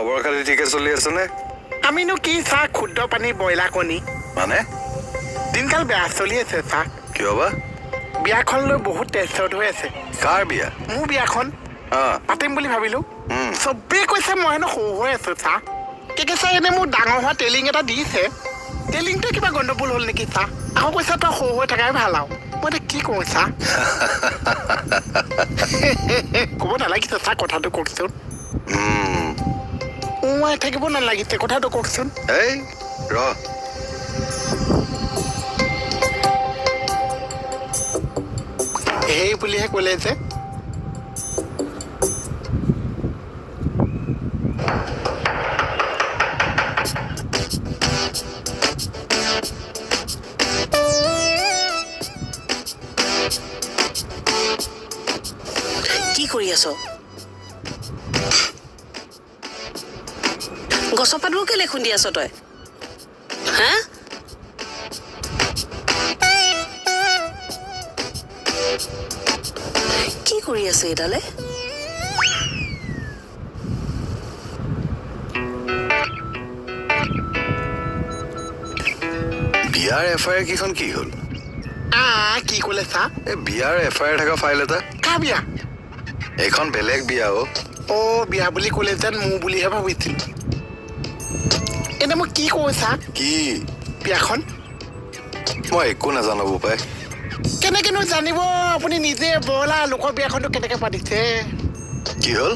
খবৰ খাতি ঠিকে চলি আছেনে? আমিনো কি চাহ, ক্ষুদ্ৰ পানী ব্ৰইলাৰ কণী। মানে? দিনকাল বেয়া চলি আছে চাহ। কিয় বা? বিয়াখন লৈ বহুত টেনচন হৈ আছে। কাৰ বিয়া? মোৰ বিয়াখন পাতিম বুলি ভাবিলো। চবেই কৈছে মই হেনো সৰু হৈ আছো চাহ। কেকে ছাৰ এনে মোৰ ডাঙৰ হোৱা টেলিং এটা দিছে, টেলিংটোৱে কিবা গণ্ডগোল হ'ল নেকি চাহ? আকৌ কৈছে তই সৰু হৈ থকাই ভাল আৰু। মই এতিয়া কি কওঁ চাহ? ক'ব নালাগিছে চাহ, কথাটো কওকচোন। উৱাই থাকিব নালাগিছে, কথাটো কওকচোন। এই ৰ, সেই বুলিহে ক'লে যে। কি কৰি আছ? গছৰ পাতবোৰ কেলে খুন্দি আছ তই? হা, কি কৰি আছে এইডালে? বিয়াৰ এফ I R কেইখন কি হ'ল? আ কি ক'লে চাহ? এই বিয়াৰ এফ I R থকা ফাইল এটা। কাৰ বিয়া? এইখন বেলেগ বিয়া অ'। অ' বিয়া বুলি ক'লে যেন মোৰ বুলিহে ভাবিছিলো। এনে মই কি কওঁ চাহ? কি? বিয়াখন। মই একো নাজানো বোপাই। কেনেকেনো জানিব আপুনি, নিজে বৰলা লোকৰ বিয়াখনটো কেনেকে পাতিছে? কি হ'ল?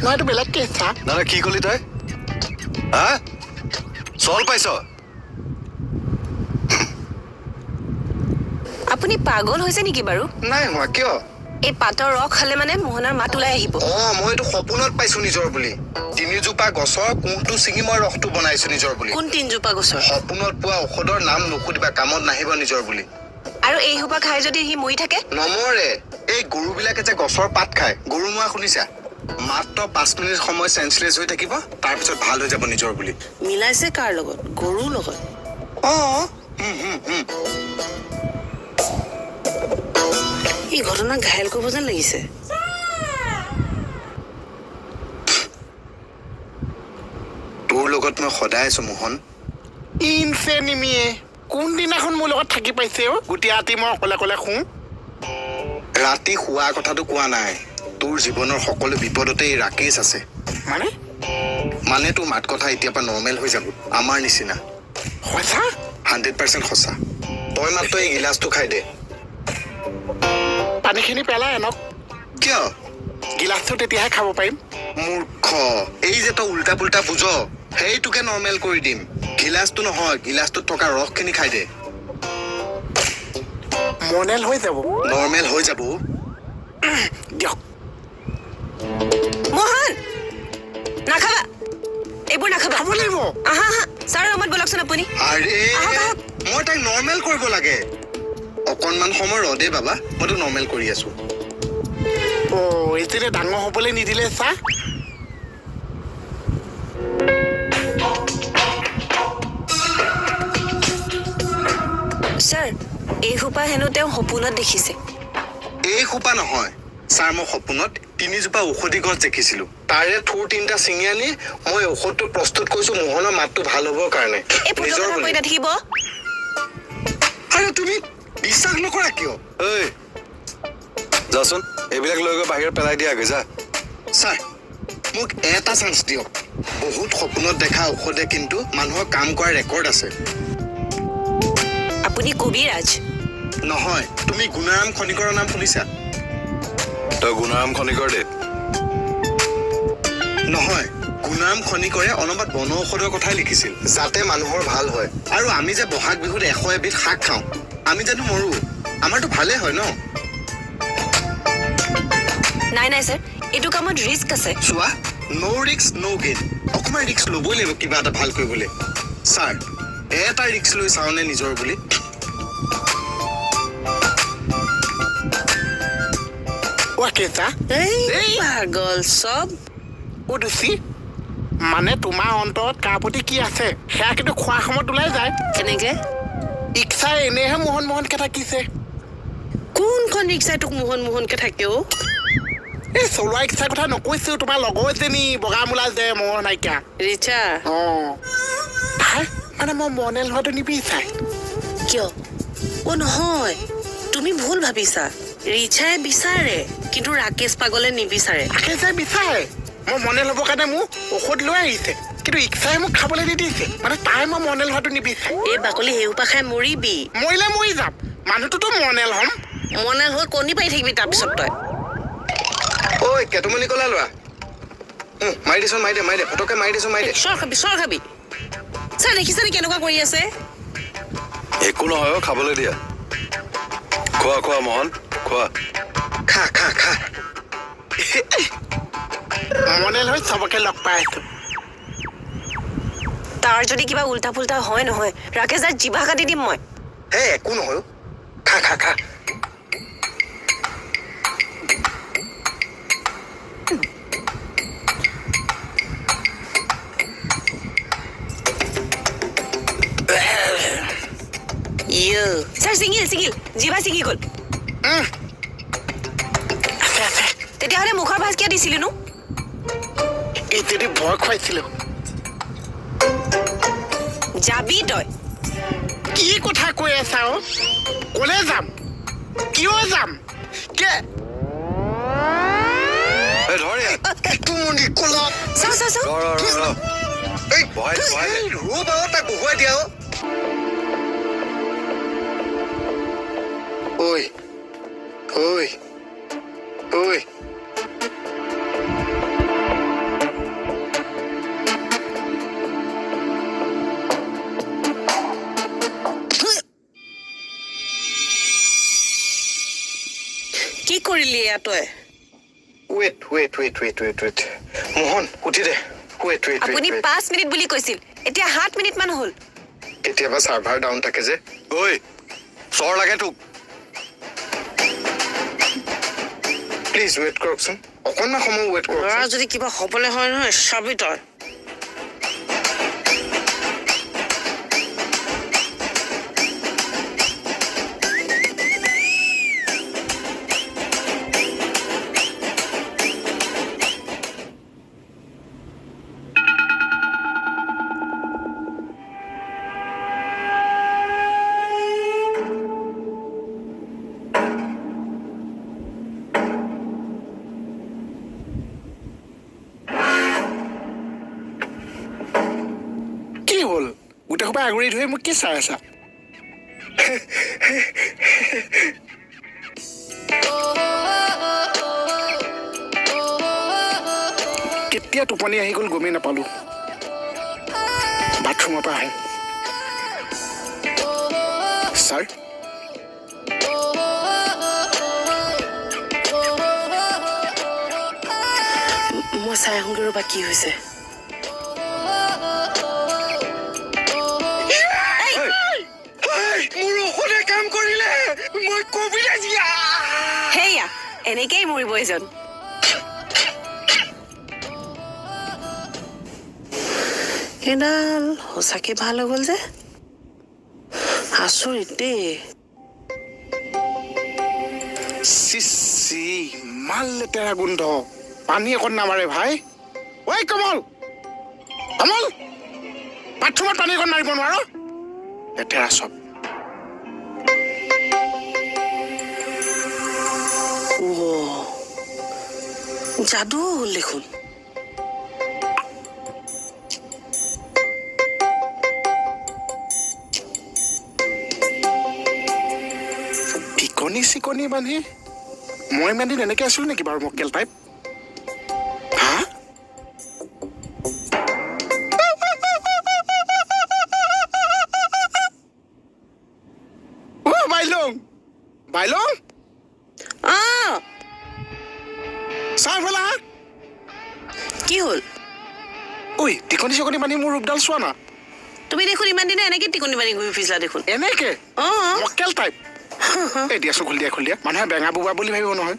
নহয়, এইটো বেলেগ কেছ চাহ। না না, কি কলি তই? হা, চল পাইছ? আপুনি পাগল হৈছে নেকি বাৰু? নাই হোৱা, কিয়? এই পাতৰ ৰস খালে মানে মোহনৰ মাত ওলাই আহিব। অ, মই এইটো সপোনত পাইছো নিজৰ বুলি। তিনিজোপা গছৰ কোঁহটো ছিঙি মই ৰসটো বনাইছো নিজৰ বুলি। কোন তিনজোপা গছৰ? সপোনত পোৱা ঔষধৰ নাম নুসুধিবা, কামত নাহিব নিজৰ বুলি। আৰু এই সোপা খাই যদি সি মৰি থাকে? নমৰে। এই গৰুবিলাকে যে গছৰ পাত খায়, গৰু মোৱা শুনিছা? মাত্ৰ 5 মিনিট সময় চেঞ্চলেছ হৈ থাকিব, তাৰপিছত ভাল হৈ যাব নিজৰ বুলি। মিলাইছে কাৰ লগত? গৰুৰ লগত? অ। হুম হুম হুম। এই ঘটনা ঘায়ল কৰিব যেন লাগিছে। তোৰ লগত মই সদায় আছো মোহন। ইনচে নিমিয়ে কোনদিনাখন মোৰ লগত থাকি পাইছে অ'? গোটেই ৰাতি মই অকলে অকলে শুওঁ। ৰাতি শোৱা কথাটো কোৱা নাই, তোৰ জীৱনৰ সকলো বিপদতে এই ৰাকেশ আছে। মানে? মানে তোৰ মাত কথা এতিয়াৰ পৰা নৰ্মেল হৈ যাব, আমাৰ নিচিনা। সঁচা? 100% সঁচা। তই মাত্ৰ এই গিলাচটো খাই দে। পানীখিনি পেলাই আনক। কিয়? গিলাচটো তেতিয়াহে খাব পাৰিম। মূৰ্খ, এই যে তই উল্টা পুল্টা বুজ, সেইটোকে নৰ্মেল কৰি দিম। গিলাচটো নহয়, গিলাচটোত থকা ৰসখিনি খাই দে। মনেল হৈ যাব। নৰ্মেল হৈ যাব। দিয়ক। মোহন, নাখাবা এইবোৰ, নাখাবা। খাব লাগিব। আহা আহা, ছাৰ ৰুমত ব'লকচোন আপুনি। আৰে আহক, আহক। মই তাইক নৰ্মেল কৰিব লাগে। অকণমান সময় ৰ দেই বাবা, মইতো নৰ্মেল কৰি আছো। অ', এতিয়া ডাঙৰ হ'বলৈ নিদিলে চাহ। ছাৰ, এই সোপা হেনো তেওঁ সপোনত দেখিছে। এই সোপা নহয় ছাৰ, মই সপোনত তিনিজোপা ঔষধি গছ দেখিছিলো। তাৰে থোৰ তিনিটা ছিঙি আনি মই ঔষধটো প্ৰস্তুত কৰিছো মোহনৰ মাতটো ভাল হ'বৰ কাৰণে। এই ফটো নিজৰ কথা বুলি। কৈ নাথাকিব। আৰে তুমি বিশ্বাস নকৰা কিয়? ঐ যাচোন, এইবিলাক লৈ গৈ বাহিৰত পেলাই দিয়াগৈ যা। ছাৰ, মোক এটা চান্স দিয়ক। বহুত সপোনত দেখা ঔষধে কিন্তু মানুহৰ কাম কৰাৰ ৰেকৰ্ড আছে। আপুনি কবিৰাজ? নহয়, তুমি গুণাৰাম খনিকৰৰ নাম শুনিছা? তই গুণাৰাম খনিকৰ দে। নহয়, গুণাৰাম খনিকৰে অনবৰত বন ঔষধৰ কথাই লিখিছিল, যাতে মানুহৰ ভাল হয়। আৰু আমি যে বহাগ বিহুত 101বিধ শাক খাওঁ, আমি জানো মৰো? আমাৰতো ভালেই হয় ন? নাই নাই ছাৰ, এইটো কামত ৰিস্ক আছে। চোৱা, ন' ৰিস্ক ন' গেইন। অকণমান ৰিস্ক ল'বই লাগিব কিবা এটা ভাল কৰিবলৈ। ছাৰ, এটা ৰিস্ক লৈ চাওঁনে নিজৰ বুলি। কেঁচা। এই পাগল চব। অ' দুচি, মানে তোমাৰ অন্তৰত কাৰ প্ৰতি কি আছে সেয়া কিন্তু খোৱাৰ সময়ত ওলাই যায়। কেনেকে? ইচ্ছাই এনেহে মোহন মোহনকে থাকিছে। কোনখন ৰিক্সাই তোক মোহন মোহনকে থাকে অ'? এই চলোৱা ইচ্ছাৰ কথা নকৈছো, তোমাৰ লগৰজনী বগা মূলা যে মহ নাইকিয়া। ৰিচা। অঁ, তাই মানে মই মনেল হোৱাটো নিবিচাৰে। কিয়? অ' নহয়, তুমি ভুল ভাবিছা। ৰিচাই বিচাৰে, কিন্তু ৰাকেশ পাগলে নিবিচাৰে। ৰাকেশে বিচাৰে। মই মনেল হ'বৰ কাৰণে মোক ঔষধ লৈ আহিছে, কিন্তু ইচ্ছাই মোক খাবলৈ নিদিছে। মানে তাই মই মনেল হোৱাটো নিবিচাৰে। এই বাকলি সেইসোপা খাই মৰিবি। মৰিলে মৰি যাম, মানুহটোতো মনেল হ'ম। মনেল হৈ কণী পাৰি থাকিবি তাৰপিছত তই। ঐ কেতুমণি কলা লোৱা, মাৰি দিছোন, মাৰি দে, মাৰি দে, ফটককে মাৰি দিছোন, মাৰি দে। চৰ খাবি, চৰ খাবি। ছাৰ দেখিছানে কেনেকুৱা কৰি আছে? একো নহয় অ', খাবলৈ দিয়া। খোৱা খোৱা মোহন, খোৱা। খা খা খা। মনেল হৈ চবকে লগ পাই আছো। তাৰ যদি কিবা উল্টা পুল্টা হয় নহয়, ৰাকেশ দাৰ জিভা কাটি দিম মই। হে একো নহয় অ'। খা খা খা। ইয় ছাৰ, ছিঙিল ছিঙিল, জিভা ছিঙি গ'ল। আছে আছে। তেতিয়াহ'লে মুখৰ ভাজ কিয় দিছিলিনো? এই যদি ভয় খুৱাইছিলো। যাবি তই। কি কথা কৈ আছা অ'? ক'লে যাম, কিয় যাম, কে? এই ধৰ ইয়াক। কেতুমণি কলা। চাওঁ চাওঁ চাওঁ। ৰ ৰ ৰ ৰ। এই বহাই দে, বহাই দে। ৰ'বা অ', তাক বহুৱাই দিয়া অ'। ঐ ঐ ঐ, কি কৰিলি এয়া তই? Wait wait wait wait wait wait, Mohan উঠি দে। Weight weight. আপুনি 5 মিনিট বুলি কৈছিল, এতিয়া 7 মিনিট মান হ'ল। কেতিয়াবা চাৰ্ভাৰ ডাউন থাকে যে। ঐ চৰ লাগে তোক। প্লিজ ৱেইট কৰকচোন, অকণমান সময় ৱেইট ল'ৰা কৰকচোন। যদি কিবা হ'বলৈ হয় নহয়, চাবি তই। কি হ'ল, গোটেই সোপা আগুৰি ধৰি মোক কি চাই আছা? কেতিয়া টোপনি আহি গ'ল গমেই নাপালো। বাথৰুমৰ পৰা আহোঁ। ছাৰ, মই চাই আহোঁগৈ ৰ'বা কি হৈছে। মোৰ ঔষধে কাম কৰিলে, মই কবিৰাজ। সেয়া এনেকেই মৰিব এজন। সেইডাল সঁচাকে ভাল হৈ গ'ল যে, আচৰিত দেই। চিচি, ইমান লেতেৰা গোন্ধ, পানী অকণ নামাৰে ভাই। ঐ কমল, কমল, বাথৰুমত পানী অকণ মাৰিব নোৱাৰ? লেতেৰা চব। অ' যাদু হ'ল দেখোন। টিকনি চিকনি বান্ধি মই ইমান দিন এনেকে আছিলো নেকি বাৰু, মক্কেল টাইপ? হা, অ' বাইলং, বাইলং। অঁ। চাহ ফেলা। কি হ'ল? ঐ, টিকনি চিকনি বান্ধি মোৰ ৰূপডাল চোৱা না। তুমি দেখোন ইমান দিনে এনেকে টিকনি বান্ধি ঘূৰি ফুৰিছিলা দেখোন। এনেকে? অঁ। মক্কেল টাইপ। এই দিয়াচোন, খুলি দিয়া, খুলি দিয়া, মানুহে বেঙা বোবা বুলি ভাবিব নহয়।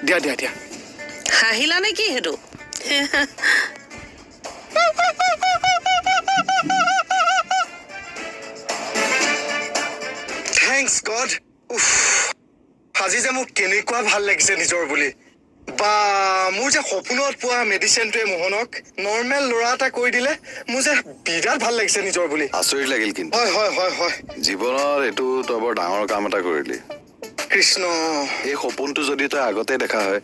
দিয়া দিয়া দিয়া। হাঁহিলা নে কি সেইটো? Thanks god. উফ, আজি যে মোক কেনেকুৱা ভাল লাগিছে নিজৰ বুলি। বা, মোৰ যে সপোনত পোৱা মেডিচিনটোৱে মোহনক নৰ্মেল ল'ৰা এটা কৰি দিলে। মোৰ যে বিৰাট ভাল লাগিছে নিজৰ বুলি। আচৰিত লাগিল কিন্তু। হয় হয় হয় হয় জীৱনত এইটো তই বৰ ডাঙৰ কাম এটা কৰিলি। কৃষ্ণ। এই সপোনটো যদি তই আগতে দেখা হয়।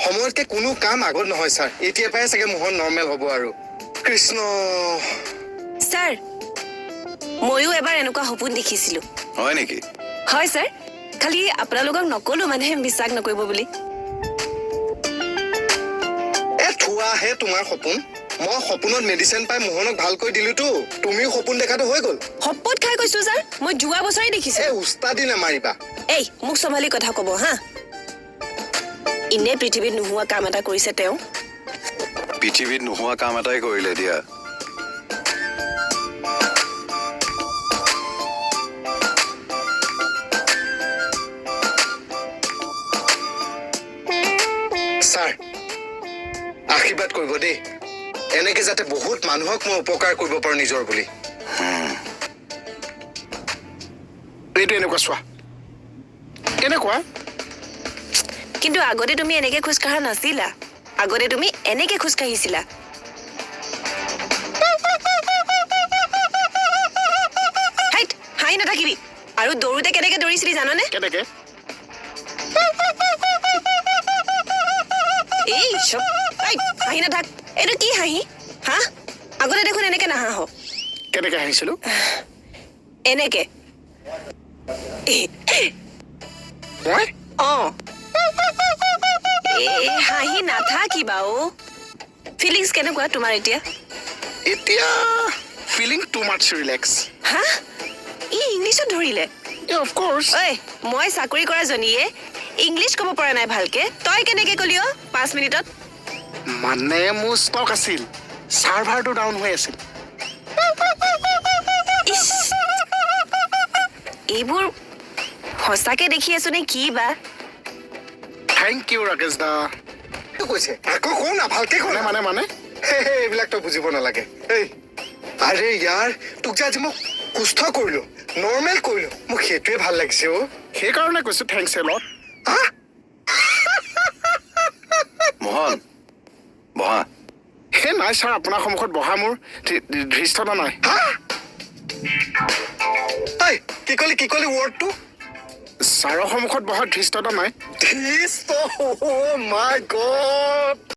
সময়তকে কোনো কাম আগত নহয় ছাৰ। এতিয়াৰ পৰাই চাগে মোহন নৰ্মেল হ'ব আৰু। কৃষ্ণ। ছাৰ, ময়ো এবাৰ এনেকুৱা সপোন দেখিছিলো। হয় নেকি? হয় ছাৰ, খালি আপোনালোকক নকলো, মানুহে বিশ্বাস নকৰিব বুলি। এ থোৱাহে তোমাৰ সপোন। মই সপোনত মেডিচিন পাই মোহনক ভালকৈ দিলোতো, তুমিও সপোন দেখাটো হৈ গ'ল। শপত খাই কৈছো ছাৰ, মই যোৱা বছৰেই দেখিছো। এ উস্তাদি নামাৰিবা। এই, মোক চম্ভালি কথা ক'ব হা। এনে পৃথিৱীত নোহোৱা কাম এটা কৰিছে তেওঁ। পৃথিৱীত নোহোৱা কাম এটাই কৰিলে দিয়া। ছাৰ, আশীৰ্বাদ কৰিব দেই, এনেকে যাতে বহুত মানুহক মই উপকাৰ কৰিব পাৰো নিজৰ বুলি। এইটো এনেকুৱা চোৱা, এনেকুৱা। কিন্তু আগতে তুমি এনেকে খোজকঢ়া নাছিলা। আগতে তুমি এনেকে খোজকাঢ়িছিলা। হাইট, হাঁহি নাথাকিবি। আৰু দৌৰোতে কেনেকে দৌৰিছিলি জাননে? কেনেকে? এই চব, এই, হাঁহি নাথাক। এইটো কি হাঁহি হা? আগতে দেখোন এনেকে নাহাঁহ। কেনেকে হাঁহিছিলো? এনেকে। মই? অ, এই হাঁহি নাথাকিবা অ। ফিলিংছ কেনেকুৱা তোমাৰ এতিয়া? এতিয়া ফিলিং টু মাচ ৰিলেক্স। হা, ই ইংলিছত ধৰিলে। এ অফক'ৰ্চ। ঐ, মই চাকৰি কৰা জনীয়ে ইংলিছ ক'ব পৰা নাই ভালকে, তই কেনেকে ক'লি অ 5 মিনিটত? মানে মোৰ ষ্টক আছিল, চাৰ্ভাৰটো ডাউন হৈ আছিল। ইছ, এইবোৰ সঁচাকে দেখি আছো নে কি বা? Thank U Rakesh দা। কৈছে আকৌ কওঁ না, ভালকে কওঁ। মানে না। মানে মানে হে, হে, এইবিলাক তই বুজিব নালাগে। এই আৰে ইয়াৰ, তোক যে আজি মই সুস্থ কৰিলো, নৰ্মেল কৰিলো, মোক সেইটোৱে ভাল লাগিছে অ'। সেইকাৰণে কৈছো thanks এ লট। হা। মোহন, বহা। হে নাই ছাৰ, আপোনাৰ সন্মুখত বহা মোৰ ধৃষ্টতা নাই। হা, ঐ, কি কলি, কি কলি ৱৰ্ডটো? ছাৰৰ সন্মুখত বহা ধৃষ্টতা নাই। মাই গড।